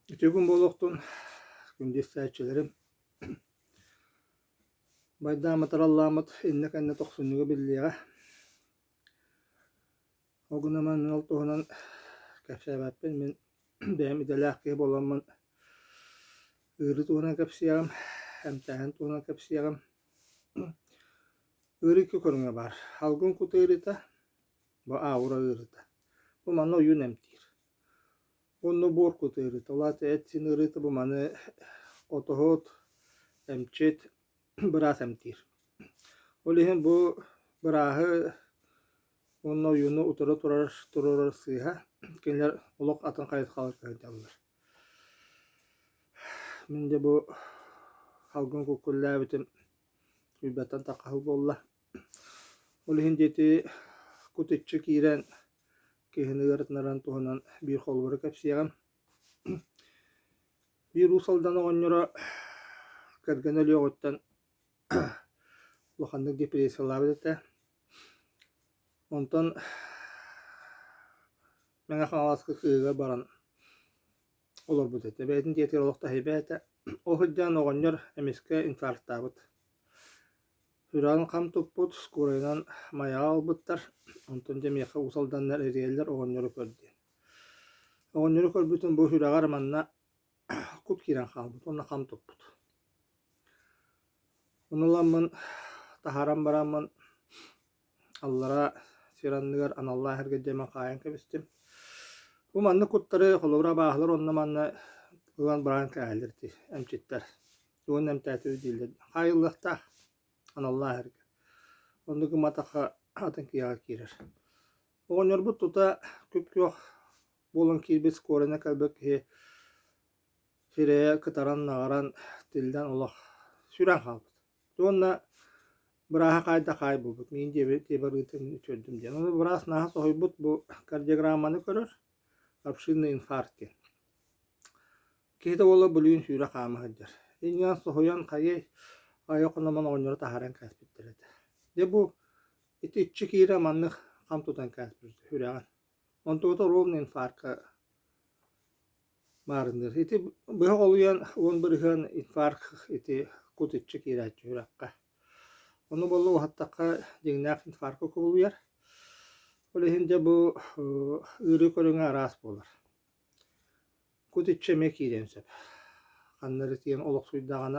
Үтүө күн буолуохтун, күндү истээччилэрим. Байдааммыт араллааммыт иннэ-кэннэ тохсунньуга биллиэҕэ. Ол гынан мин ол туһунан кэпсээбэппин. Мин бэйэм идэлээх киһи буоламмын ыарыы туһунан кэпсиэҕим, эмтээһин туһунан кэпсиэҕим. Ыарыы икки көрүҥэ баар. Алгын кут ыарыыта, бу аура ыарыыта. Бу манна ойуун эмтиир. Уонна буор кут ыарыыта, ол аата эт-сиин ыарыыта бу маны отоһут, эмчит, быраас эмтиир. Ол иһин бу бырааһы уонна ойууну утары турар туруорар сыыһа, кинилэр олох атын хайысхаларга сылдьаллар. Мин дьэ бу салгын куккуллээбитим үйбэттэн таххаһыы буолла. Ол иһин диэти кут иччи киирэн киһини ыарытынарын туһунан биир холобуру кэпсиэҕим. Биир Уус Алдан оҕонньоро кэргэнэ өлүөҕүттэн улаханнык депрессиялаабыт этэ. Онтон Мэҥэ Хаҥаласка кыыһыгар баран олорбут этэ. Бэйэтин дьиэтигэр олох таһыйбат этэ. Ол сылдьан оҕонньор эмискэ инфарктаабыт. Сүрэҕин хам туппут, скорайынан Майаҕа ылбыттар, онтон дьэ миэхэ Уус Алданнар эрийэллэр оҕонньору көр диэн. Оҕонньору көрбүтүм бу сүрэҕэр манна кут киирэн хаалбыт уонна хам туппут. Ону ыламмын таһааран бараммын аллара сир анныгар аналлаах эргирдьэмэн хаайан кэбистим. Бу маннык куттары холобура абааһылар онно-манна ылан баран кээһэллэр ити эмчиттэр. Уонна эмтээтибит дииллэр. Хаайыллыахтаах аналлаах эргэ. Оннук гымматахха атын киһиэхэ киирэр. Оҕонньорбут тута күп-күөх буолан киирбит скорайна кэлбит киһи сирэйэ кытаран-наҕаран тиллэн олох сүрэн хаалбыт. Уонна бырааһа хаайда хаай буолбут. Миин диэбит диэбэр ыытын үтүөрдүм диэн. Ону быраас наһаа соһуйбут бу кардиограмманы көрөр, обширный инфаркт диэн. Киһитэ уола бүлүүн сүүрэ хаама сылдьар. Инньэ соһуйан хайыай айах хономон оҕонньору таһааран кээспиттэр этэ. Дьэ бу ити иччи киирэ маннык хам тутан кээспит сүрэҕин. Онтугута ровно инфаркка маарынныыр. Ити быһа холуйан 10% инфаркт ити кут иччи киирээччи сүрэххэ. Ону буолла уһаттахха дьиҥнээх инфаркка кубулуйар. Ол иһин дьэ бу ыарыы көрүҥэ араас буолар. Кут иччи эмиэ киириэн сөп. Ханна эрэ тиийэн олохсуйдаҕына.